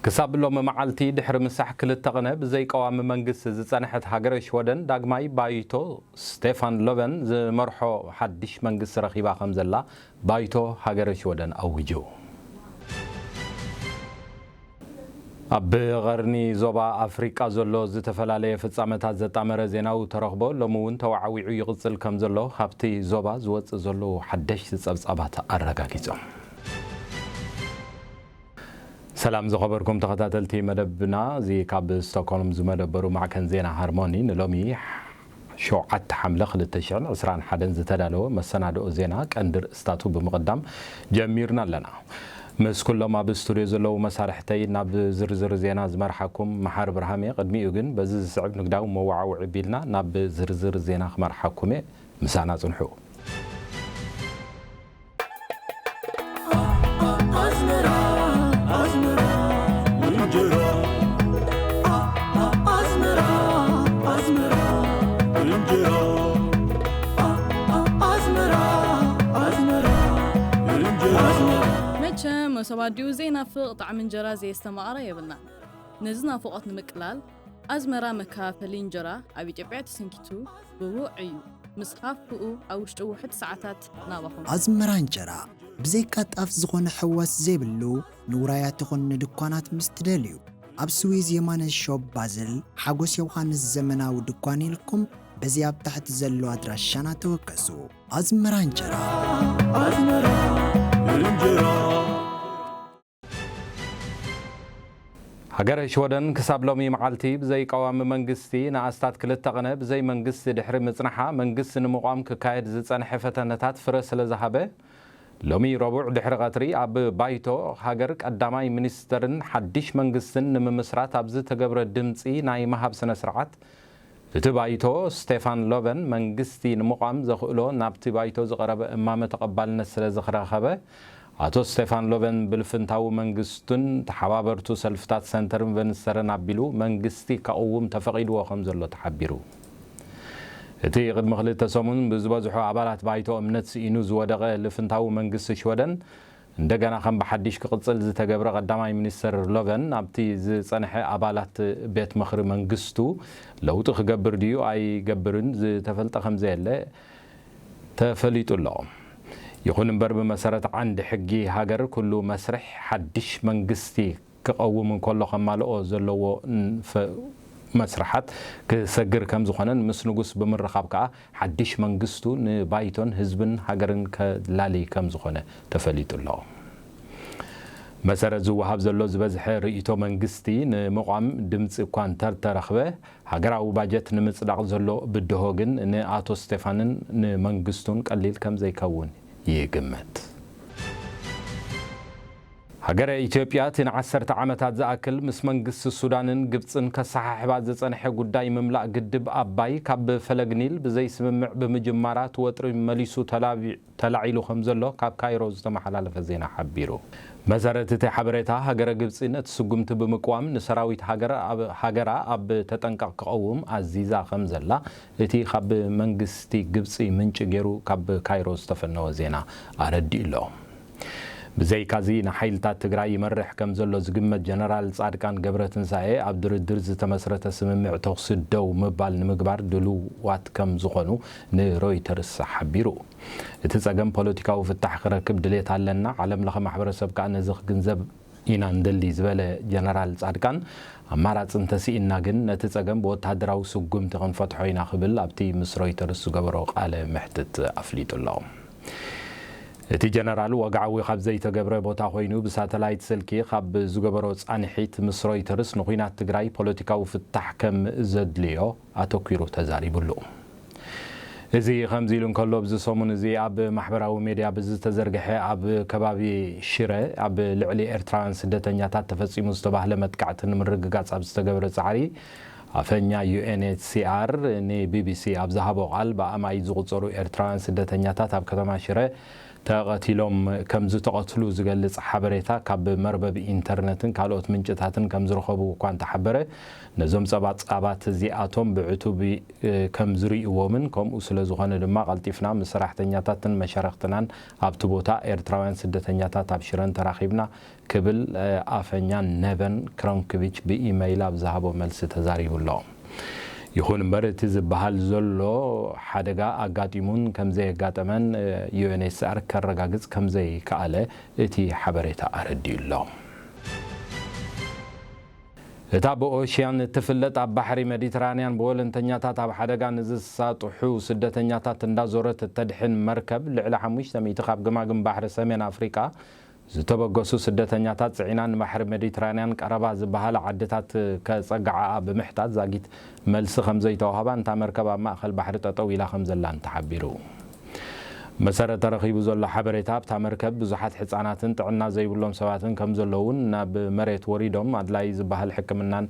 ክሳብ ሎሚ መዓልቲ ድሕሪ ምሳሕ ክልተ ቕነ ብዘይቀዋሚ መንግስቲ ዝጸንሐት ሃገረ ሽወደን፣ ዳግማይ ባይቶ ስቴፋን ሎቨን ዝመርሖ ሓድሽ መንግስቲ ረኺባ ከም ዘላ ባይቶ ሃገረ ሽወደን ኣዊጁ። ኣብ ቐርኒ ዞባ ኣፍሪቃ ዘሎ ዝተፈላለየ ፍጻመታት ዘጣመረ ዜናዊ ተረኽቦ ሎሚ እውን ተወዓዊዑ ይቕጽል ከም ዘሎ ካብቲ ዞባ ዝወጽእ ዘለዉ ሓደሽቲ ጸብጻባት ኣረጋጊጾም። ሰላም ዝኸበርኩም ተኸታተልቲ መደብና፣ እዚ ካብ ስቶክሆልም ዝመደበሩ ማዕከን ዜና ሃርሞኒ ንሎሚ ሸውዓተ ሓምለ ክልተ ሽሕን ዕስራን ሓደን ዝተዳለወ መሰናድኦ ዜና ቀንዲ ርእስታቱ ብምቕዳም ጀሚርና ኣለና። ምስ ኩሎም ኣብ ስቱድዮ ዘለዉ መሳርሕተይ ናብ ዝርዝር ዜና ዝመርሓኩም መሓር ብርሃም እየ። ቅድሚኡ ግን በዚ ዝስዕብ ንግዳዊ መወዓውዒ ቢልና ናብ ዝርዝር ዜና ክመርሓኩም እየ። ምሳና ጽንሑ። ኣስመራ፣ ኣስመራ፣ እንጀራ። ኣስመራ፣ ኣስመራ፣ እንጀራ። ኣስመራ፣ ኣስመራ፣ እንጀራ። መቸም መሶብ ኣዲኡ ዘይናፍቕ ጣዕሚ እንጀራ ዘየስተማቐረ የብልናን። ነዚ ናፍቖት ንምቅላል ኣዝመራ መከፋፈሊ እንጀራ ኣብ ኢትዮጵያ ተሰንኪቱ ብውዕ እዩ። ምስ ሃፍኡ ኣብ ውሽጢ ውሑድ ሰዓታት ናባኹም። ኣዝመራ እንጀራ ብዘይካ ጣፍ ዝኾነ ሕዋስ ዘይብሉ ንውራያት ይኹን ንድኳናት ምስ ትደልዩ፣ ኣብ ስዊዝ የማነ ሾፕ ባዝል ሓጎስ ዮሃንስ ዘመናዊ ድኳን ኢልኩም በዚ ኣብ ታሕቲ ዘሎ ኣድራሻና ተወከሱ። ኣዝመራ እንጀራ። ኣዝመራ እንጀራ። ሃገረ ሽወደን ክሳብ ሎሚ መዓልቲ ብዘይቀዋሚ መንግስቲ ንኣስታት ክልተ ቕነ ብዘይ መንግስቲ ድሕሪ ምጽንሓ፣ መንግስቲ ንምቋም ክካየድ ዝጸንሐ ፈተነታት ፍረ ስለ ዝሃበ፣ ሎሚ ረቡዕ ድሕሪ ቐትሪ ኣብ ባይቶ ሃገር ቀዳማይ ሚኒስተርን ሓድሽ መንግስትን ንምምስራት ኣብ ዝተገብረ ድምጺ ናይ ምሃብ ስነ ስርዓት፣ እቲ ባይቶ፣ ስቴፋን ሎቨን መንግስቲ ንምቋም ዘኽእሎ ናብቲ ባይቶ ዝቐረበ እማመ ተቐባልነት ስለ ዝረኸበ፣ ኣቶ ስቴፋን ሎቨን ብልፍንታዊ መንግስቱን ተሓባበርቱ ሰልፍታት ሰንተርን ቨንስተርን ኣቢሉ መንግስቲ ከቕውም ተፈቒድዎ ከም ዘሎ ተሓቢሩ። እቲ ቅድሚ ክልተ ሰሙን ብዝበዝሑ ኣባላት ባይቶ እምነት ስኢኑ ዝወደቐ ልፍንታዊ መንግስቲ ሽወደን፣ እንደገና ከም ብሓድሽ ክቕጽል ዝተገብረ ቀዳማይ ሚኒስተር ሎቨን፣ ኣብቲ ዝጸንሐ ኣባላት ቤት ምኽሪ መንግስቱ ለውጢ ክገብር ድዩ ኣይገብርን ዝተፈልጠ ከም ዘየለ ተፈሊጡ ኣሎ። ይኹን እምበር፣ ብመሰረት ዓንዲ ሕጊ ሃገር፣ ኩሉ መስርሕ ሓድሽ መንግስቲ ክቐውም እንከሎ ከማልኦ ዘለዎ ን-፣ ፈ-፣ መስርሓት ክሰግር ከም ዝኾነን ምስ ንጉስ ብምርኻብ ከኣ ሓድሽ መንግስቱ ንባይቶን ህዝብን ሃገርን ከላሊ ከም ዝኾነ ተፈሊጡ ኣሎ። መሰረት ዝወሃብ ዘሎ ዝበዝሐ ርእይቶ መንግስቲ ንምቋም ድምፂ እኳ እንተተረኽበ፣ ሃገራዊ ባጀት ንምጽዳቕ ዘሎ ብድሆ ግን ንኣቶ ስቴፋንን ንመንግስቱን ቀሊል ከም ዘይከውን ይግመት። ሃገረ ኢትዮጵያ እቲ ንዓሰርተ ዓመታት ዝኣክል ምስ መንግስቲ ሱዳንን ግብጽን ከሰሓሕባ ዝጸንሐ ጉዳይ ምምላእ ግድብ ኣባይ ካብ ፈለግ ኒል ብዘይስምምዕ ብምጅማራ እቲ ወጥሪ መሊሱ ተላቢ-፣ ተላዒሉ ከም ዘሎ ካብ ካይሮ ዝተመሓላለፈ ዜና ሓቢሩ። መሰረት እቲ ሓበሬታ፣ ሃገረ ግብጺ ነቲ ስጉምቲ ብምቅዋም ንሰራዊት ሃገር ኣብ-፣ ሃገራ ኣብ ተጠንቀቕ ክቐውም ኣዚዛ ከም ዘላ እቲ ካብ መንግስቲ ግብጺ ምንጪ ገይሩ ካብ ካይሮ ዝተፈነወ ዜና ኣረዲኡ ኣሎ። ብዘይካዚ ንሓይልታት ትግራይ ይመርሕ ከም ዘሎ ዝግመት ጀነራል ጻድቃን ገብረትንሳኤ ኣብ ድርድር ዝተመስረተ ስምምዕ ተኹሲ ደው ምባል ንምግባር ድሉዋት ከም ዝኾኑ ንሮይተርስ ሓቢሩ። እቲ ጸገም ፖለቲካዊ ፍታሕ ክረክብ ድሌት ኣለና፣ ዓለም ለኸ ማሕበረሰብ ከኣ ነዚ ክግንዘብ ኢና እንደሊ ዝበለ ጀነራል ጻድቃን፣ ኣማራጺ እንተስኢንና ግን ነቲ ጸገም ብወተሃደራዊ ስጉምቲ ክንፈትሖ ኢና ክብል ኣብቲ ምስ ሮይተርስ ዝገበሮ ቃለ መሕትት ኣፍሊጡ ኣሎ። እቲ ጀነራል ወግዓዊ ካብ ዘይተገብረ ቦታ ኮይኑ ብሳተላይት ስልኪ ካብ ዝገበሮ ጻንሒት ምስ ሮይተርስ ንኹናት ትግራይ ፖለቲካዊ ፍታሕ ከም ዘድልዮ ኣተኲሩ ተዛሪቡሉ። እዚ ከምዚ ኢሉ እንከሎ፣ ኣብዚ ሰሙን እዚ ኣብ ማሕበራዊ ሜድያ ብዝተዘርግሐ ኣብ ከባቢ ሽረ ኣብ ልዕሊ ኤርትራውያን ስደተኛታት ተፈጺሙ ዝተባህለ መጥቃዕቲ ንምርግጋጽ ኣብ ዝተገብረ ጻዕሪ፣ ኣፈኛ ዩ ኤን ኤች ሲ ኣር ንቢ ቢ ሲ ኣብ ዝሃቦ ቃል፣ ብኣማኢት ዝቑጸሩ ኤርትራውያን ስደተኛታት ኣብ ከተማ ሽረ ተቐቲሎም ከም ዝተቐትሉ ዝገልጽ ሓበሬታ ካብ መርበብ ኢንተርነትን ካልኦት ምንጭታትን ከም ዝረኸቡ እኳ እንተሓበረ፣ ነዞም ጸብጻባት እዚኣቶም ብዕቱብ ከም ዝርእይዎምን፣ ከምኡ ስለ ዝኾነ ድማ ቀልጢፍና ምስ ሰራሕተኛታትን መሻርኽትናን ኣብቲ ቦታ ኤርትራውያን ስደተኛታት ኣብ ሽረን ተራኺብና ክብል ኣፈኛ ነቨን ክሮንክቪች ብኢመይል ኣብ ዝሃቦ መልሲ ተዛሪቡ ኣሎ። ይኹን እምበር እቲ ዝበሃል ዘሎ ሓደጋ ኣጋጢሙን ከም ዘየጋጠመን ዩኤንኤችሲኣር ከረጋግጽ ከም ዘይከኣለ እቲ ሓበሬታ ኣረዲኡ ኣሎ። እታ ብኦሽያን እትፍለጥ ኣብ ባሕሪ ሜዲትራንያን ብወለንተኛታት ኣብ ሓደጋ ንዝሳጥሑ ስደተኛታት እንዳዞረት እተድሕን መርከብ ልዕሊ ሓሙሽተ ሚእቲ ካብ ገማግም ባሕሪ ሰሜን ኣፍሪቃ ዝተበገሱ ስደተኛታት ጽዒና ንባሕሪ ሜዲትራንያን ቀረባ ዝበሃላ ዓድታት ከጸግዓኣ ብምሕታት ዛጊት መልሲ ከም ዘይተዋህባን እታ መርከብ ኣብ ማእከል ባሕሪ ጠጠው ኢላ ከም ዘላን ተሓቢሩ። መሰረት ተረኺቡ ዘሎ ሓበሬታ ኣብታ መርከብ ብዙሓት ሕጻናትን ጥዕና ዘይብሎም ሰባትን ከም ዘለውን ናብ መሬት ወሪዶም ኣድላይ ዝበሃል ሕክምናን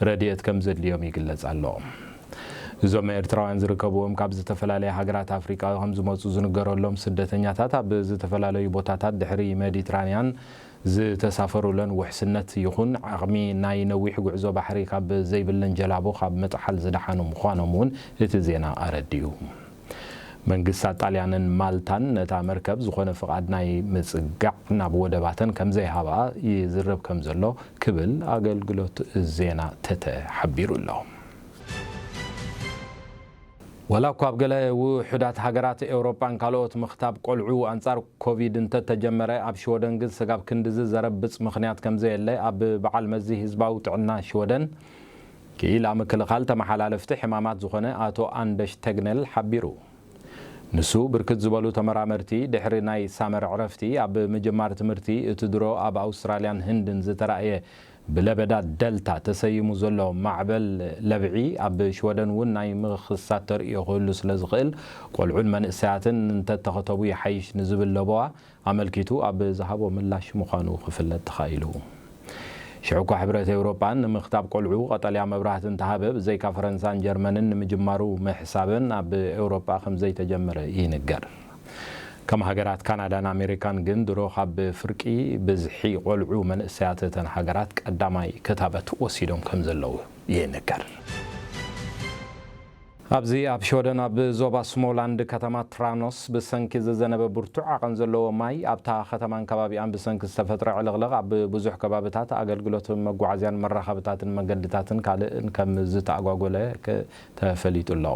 ረድኤት ከም ዘድልዮም ይግለጽ ኣሎ። እዞም ኤርትራውያን ዝርከብዎም ካብ ዝተፈላለያ ሃገራት ኣፍሪቃ ከም ዝመጹ ዝንገረሎም ስደተኛታት ኣብ ዝተፈላለዩ ቦታታት ድሕሪ ሜዲትራንያን ዝተሳፈሩለን ውሕስነት ይኹን ዓቕሚ ናይ ነዊሕ ጉዕዞ ባሕሪ ካብ ዘይብለን ጀላቡ ካብ ምጥሓል ዝደሓኑ ምዃኖም እውን እቲ ዜና ኣረዲኡ። መንግስታት ጣልያንን ማልታን ነታ መርከብ ዝኾነ ፍቓድ ናይ ምጽጋዕ ናብ ወደባተን ከም ዘይሃባ ይዝረብ ከም ዘሎ ክብል ኣገልግሎት ዜና ተተ ሓቢሩ ኣሎ። ዋላ እኳ ኣብ ገለ ውሑዳት ሃገራት ኤውሮጳን ካልኦት ምኽታብ ቆልዑ ኣንጻር ኮቪድ እንተተጀመረ፣ ኣብ ሽወደን ግን ስጋብ ክንድዚ ዘረብጽ ምኽንያት ከም ዘየለ ኣብ በዓል መዚ ህዝባዊ ጥዕና ሽወደን ክኢላ ምክልኻል ተመሓላለፍቲ ሕማማት ዝኾነ ኣቶ ኣንደሽ ተግነል ሓቢሩ። ንሱ፣ ብርክት ዝበሉ ተመራመርቲ ድሕሪ ናይ ሳመር ዕረፍቲ ኣብ ምጅማር ትምህርቲ፣ እቲ ድሮ ኣብ ኣውስትራልያን ህንድን ዝተራእየ ብለበዳ ደልታ ተሰይሙ ዘሎ ማዕበል ለብዒ ኣብ ሽወደን እውን ናይ ምኽሳት ተርእዮ ክህሉ ስለ ዝኽእል፣ ቆልዑን መንእሰያትን እንተተኸተቡ ይሓይሽ ንዝብል ለበዋ ኣመልኪቱ ኣብ ዝሃቦ ምላሽ ምዃኑ ክፍለጥ ተኻኢሉ። ሽዑ እኳ ሕብረት ኤውሮጳ ንምኽታብ ቆልዑ ቀጠልያ መብራህቲ እንተሃበ፣ ብዘይካ ፈረንሳን ጀርመንን ንምጅማሩ ምሕሳበን ኣብ ኤውሮጳ ከም ዘይተጀመረ ይንገር። ከም ሃገራት ካናዳን ኣሜሪካን ግን ድሮ ካብ ፍርቂ ብዝሒ ቆልዑ መንእሰያት እተን ሃገራት ቀዳማይ ክታበት ወሲዶም ከም ዘለዉ ይንገር። ኣብዚ ኣብ ሽወደን ኣብ ዞባ ስሞላንድ ከተማ ትራኖስ ብሰንኪ ዝዘነበ ብርቱዕ ዓቐን ዘለዎ ማይ ኣብታ ከተማን ከባቢኣን ብሰንኪ ዝተፈጥረ ዕልቕልቕ ኣብ ብዙሕ ከባብታት ኣገልግሎት መጓዓዝያን መራኸብታትን መገድታትን ካልእን ከም ዝተኣጓጎለ ክ-፣ ተፈሊጡ ኣሎ።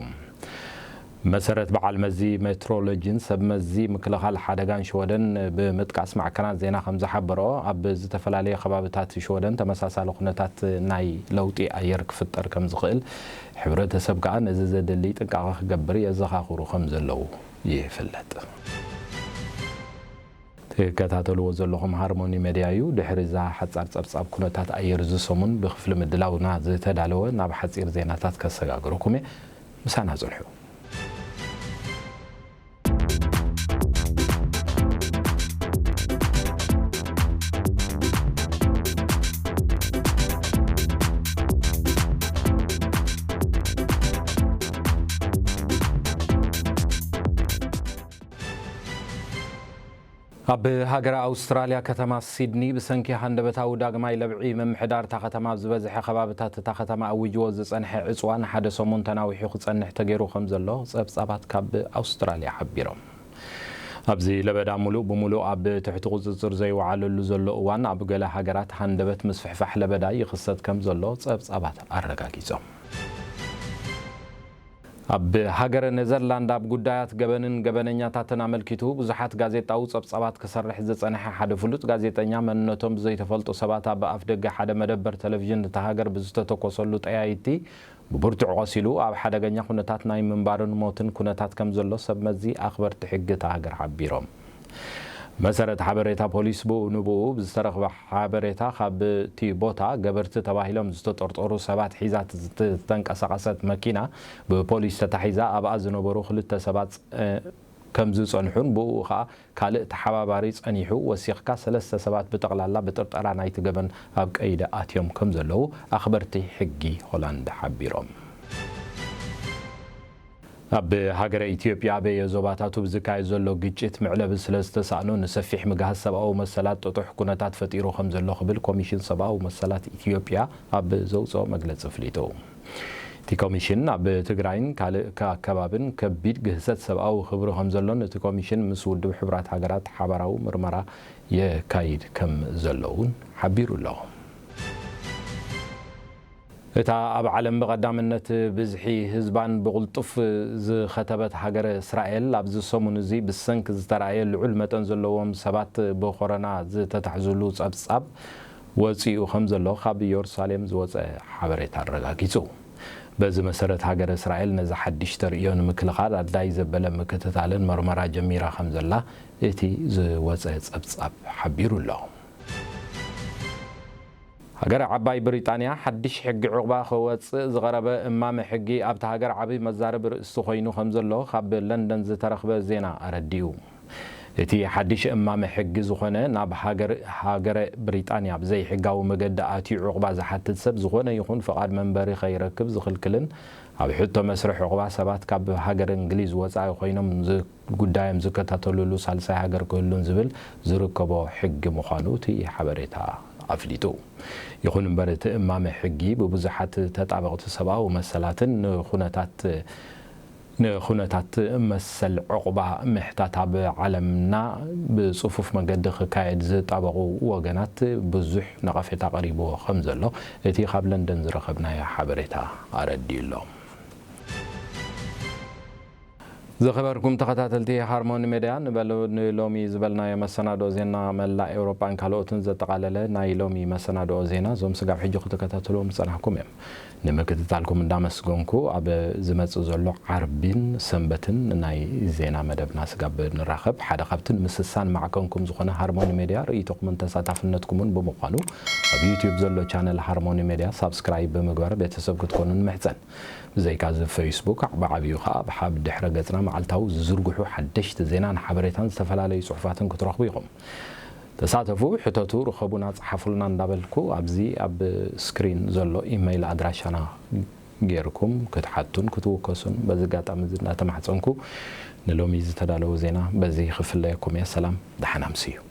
መሰረት በዓል መዚ ሜትሮሎጂን ሰብ መዚ ምክልኻል ሓደጋን ሽወደን ብምጥቃስ ማዕከናት ዜና ከም ዝሓበሮ፣ ኣብ ዝተፈላለየ ከባብታት ሽወደን ተመሳሳሊ ኩነታት ናይ ለውጢ ኣየር ክፍጠር ከም ዝኽእል፣ ሕብረተሰብ ከኣ ነዚ ዘድሊ ጥንቃቐ ክገብር የዘኻኽሩ ከም ዘለዉ ይፍለጥ። ትከታተልዎ ዘለኹም ሃርሞኒ ሜድያ እዩ። ድሕሪ እዛ ሓጻር ጸብጻብ ኩነታት ኣየር እዚ ሰሙን ብክፍሊ ምድላውና ዝተዳለወ ናብ ሓጺር ዜናታት ከሰጋግረኩም እየ። ምሳና ጽንሑ። ኣብ ሃገረ ኣውስትራልያ ከተማ ሲድኒ ብሰንኪ ሃንደበታዊ ዳግማይ ለብዒ ምምሕዳር እታ ከተማ ኣብ ዝበዝሐ ከባብታት እታ ከተማ ኣዊጅዎ ዝጸንሐ ዕጽዋ ንሓደ ሰሙን ተናዊሑ ክጸንሕ ተገይሩ ከም ዘሎ ጸብጻባት ካብ ኣውስትራልያ ሓቢሮም። ኣብዚ ለበዳ ሙሉእ ብሙሉእ ኣብ ትሕቲ ቁጽጽር ዘይወዓለሉ ዘሎ እዋን ኣብ ገለ ሃገራት ሃንደበት ምስፍሕፋሕ ለበዳ ይኽሰት ከም ዘሎ ጸብጻባት ኣረጋጊጾም። ኣብ ሃገረ ኔዘርላንድ ኣብ ጉዳያት ገበንን ገበነኛታትን ኣመልኪቱ ብዙሓት ጋዜጣዊ ጸብጻባት ክሰርሕ ዝጸንሐ ሓደ ፍሉጥ ጋዜጠኛ መንነቶም ብዘይተፈልጡ ሰባት ኣብ ኣፍደገ ሓደ መደበር ቴሌቪዥን እታ ሃገር ብዝተተኮሰሉ ጠያይቲ ብብርቱዕ ቆሲሉ ኣብ ሓደገኛ ኩነታት ናይ ምንባርን ሞትን ኩነታት ከም ዘሎ ሰብ መዚ ኣኽበርቲ ሕጊ እታ ሃገር ሓቢሮም። መሰረት ሓበሬታ ፖሊስ ብኡ ንብኡ ብዝተረኽበ ሓበሬታ፣ ካብቲ ቦታ ገበርቲ ተባሂሎም ዝተጠርጠሩ ሰባት ሒዛት ዝተንቀሳቐሰት መኪና ብፖሊስ ተታሒዛ ኣብኣ ዝነበሩ ክልተ ሰባት ጸ-፣ ከም ዝጸንሑን ብኡ ኸኣ ካልእ ተሓባባሪ ጸኒሑ ወሲኽካ ሰለስተ ሰባት ብጠቕላላ ብጥርጠራ ናይቲ ገበን ኣብ ቀይዲ ኣትዮም ከም ዘለዉ ኣኽበርቲ ሕጊ ሆላንድ ሓቢሮም። ኣብ ሃገረ ኢትዮጵያ ኣበየ ዞባታቱ ብዝካየድ ዘሎ ግጭት መዕለቢ ስለ ዝተሳእኖ ንሰፊሕ ምግሃስ ሰብኣዊ መሰላት ጥጡሕ ኩነታት ፈጢሩ ከም ዘሎ ክብል ኮሚሽን ሰብኣዊ መሰላት ኢትዮጵያ ኣብ ዘውፅኦ መግለፂ ኣፍሊጡ። እቲ ኮሚሽን ኣብ ትግራይን ካልእ ኣከባብን ከቢድ ግህሰት ሰብኣዊ ክብሪ ከም ዘሎን እቲ ኮሚሽን ምስ ውድብ ሕቡራት ሃገራት ሓባራዊ ምርመራ የካይድ ከም ዘሎ እውን ሓቢሩ ኣሎ። እታ ኣብ ዓለም ብቐዳምነት ብዝሒ ህዝባን ብቕልጡፍ ዝኸተበት ሃገረ እስራኤል ኣብዚ ሰሙን እዚ ብሰንኪ ዝተራእየ ልዑል መጠን ዘለዎም ሰባት ብኮሮና ዝተታሕዝሉ ጸብጻብ ወጺኡ ከም ዘሎ ካብ ኢየሩሳሌም ዝወጸ ሓበሬታ ኣረጋጊጹ። በዚ መሰረት ሃገረ እስራኤል ነዚ ሓድሽ ተርእዮ ንምክልኻል ኣድላይ ዘበለ ምክትታልን መርመራ ጀሚራ ከም ዘላ እቲ ዝወጸ ጸብጻብ ሓቢሩ ኣሎ። ሃገረ ዓባይ ብሪጣንያ ሓድሽ ሕጊ ዑቕባ ክወጽእ ዝቐረበ እማመ ሕጊ ኣብታ ሃገር ዓቢ መዛረቢ ርእሲ ኮይኑ ከም ዘሎ ካብ ለንደን ዝተረኽበ ዜና ኣረዲኡ። እቲ ሓድሽ እማመ ሕጊ ዝኾነ ናብ ሃገር ሃገረ ብሪጣንያ ብዘይሕጋዊ መገዲ ኣትዩ ዑቕባ ዝሓትት ሰብ ዝኾነ ይኹን ፍቓድ መንበሪ ከይረክብ ዝኽልክልን ኣብ ሕቶ መስርሕ ዑቕባ ሰባት ካብ ሃገር እንግሊዝ ወጻኢ ኮይኖም ዝ- ጉዳዮም ዝከታተሉሉ ሳልሳይ ሃገር ክህሉን ዝብል ዝርከቦ ሕጊ ምዃኑ እቲ ሓበሬታ ኣፍሊጡ። ይኹን እምበር እቲ እማመ ሕጊ ብብዙሓት ተጣበቕቲ ሰብኣዊ መሰላትን ንኹነታት ንኹነታት መሰል ዕቑባ ምሕታት ኣብ ዓለምና ብጽፉፍ መገዲ ክካየድ ዝጣበቑ ወገናት ብዙሕ ነቐፌታ ቀሪብዎ ከም ዘሎ እቲ ካብ ለንደን ዝረኸብናዮ ሓበሬታ ኣረዲኡ ኣሎ። ዝኸበርኩም ተኸታተልቲ ሃርሞኒ ሜድያ ንበሉ ንሎሚ ዝበልናዮ መሰናድኦ ዜና መላእ ኤውሮጳን ካልኦትን ዘጠቓለለ ናይ ሎሚ መሰናድኦ ዜና እዞም ስጋብ ሕጂ ክትከታተልዎም ዝጸናሕኩም እዮም። ንምክትታልኩም እንዳመስገንኩ ኣብ ዝመጽእ ዘሎ ዓርቢን ሰንበትን ናይ ዜና መደብና ስጋብ ንራኸብ ሓደ ካብቲ ንምስሳን ማዕከንኩም ዝኾነ ሃርሞኒ ሜድያ ርእይቶኩምን ተሳታፍነትኩምን ብምዃኑ ኣብ ዩትዩብ ዘሎ ቻነል ሃርሞኒ ሜድያ ሳብስክራይብ ብምግባር ቤተሰብ ክትኮኑ ንምሕጸን። ብዘይካ እዚ ፌስቡክ ብዓብዩ ከኣ ኣብ ሓብ ድሕረ ገጽና መዓልታዊ ዝዝርግሑ ሓደሽቲ ዜናን ሓበሬታን ዝተፈላለዩ ጽሑፋትን ክትረኽቡ ኢኹም። ተሳተፉ፣ ሕተቱ፣ ርኸቡና፣ ጸሓፉልና እንዳበልኩ ኣብዚ ኣብ ስክሪን ዘሎ ኢመይል ኣድራሻና ጌርኩም ክትሓቱን ክትውከሱን በዚ ኣጋጣሚ እዚ እንዳተማሕጸንኩ ንሎሚ ዝተዳለወ ዜና በዚ ክፍለየኩም እየ። ሰላም፣ ደሓን ኣምስዩ።